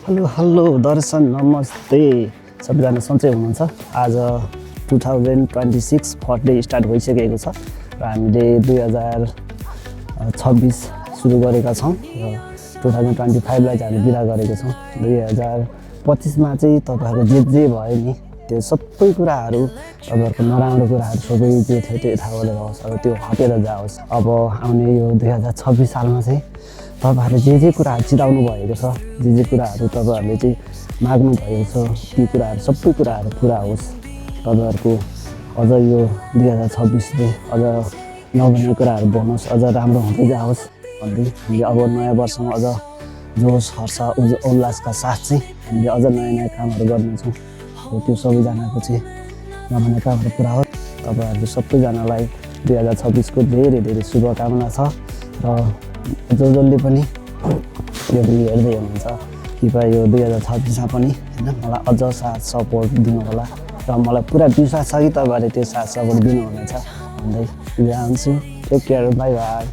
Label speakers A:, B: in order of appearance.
A: Hello hello दर्शन नमस्ते सबैजना सन्चै हुनुहुन्छ। आज 2026 फर्स्ट डे स्टार्ट भइसकेको छ र हामीले 2026 सुरु गरेका छौँ र 2025लाई चाहिँ हामी बिदा गरेको छौँ। 2025मा चाहिँ तपाईँहरूको जे भयो नि त्यो सबै कुराहरू तपाईँहरूको नराम्रो कुराहरू सबै जे थियो त्यो यथावत रहोस् र त्यो हटेर जाओस्। अब आउने यो 2026 सालमा चाहिँ तपाईँहरूले जे कुराहरू चिताउनु भएको छ, जे कुराहरू तपाईँहरूले चाहिँ माग्नु भएको छ, ती कुराहरू सबै कुराहरू पुरा होस्। तपाईँहरूको अझ यो 2026ले अझ नबनेको कुराहरू बनोस्, अझ राम्रो हुँदै जाओस् भन्दै हामीले अब नयाँ वर्षमा अझ जोस हर्ष उल्लासका साथ चाहिँ हामीले अझ नयाँ कामहरू गर्नेछौँ र त्यो सबैजनाको चाहिँ नबनेको कामहरू पुरा होस्। तपाईँहरू सबैजनालाई 2026को धेरै शुभकामना छ र जसले पनि यो पनि हेर्दै हुनुहुन्छ कृपया यो 2026मा पनि होइन मलाई अझ साथ सपोर्ट दिनु होला र मलाई पुरा विश्वास छ कि तपाईँहरूले त्यो साथ सपोर्ट दिनुहुनेछ भन्दै जान्छु। Take care, bye by.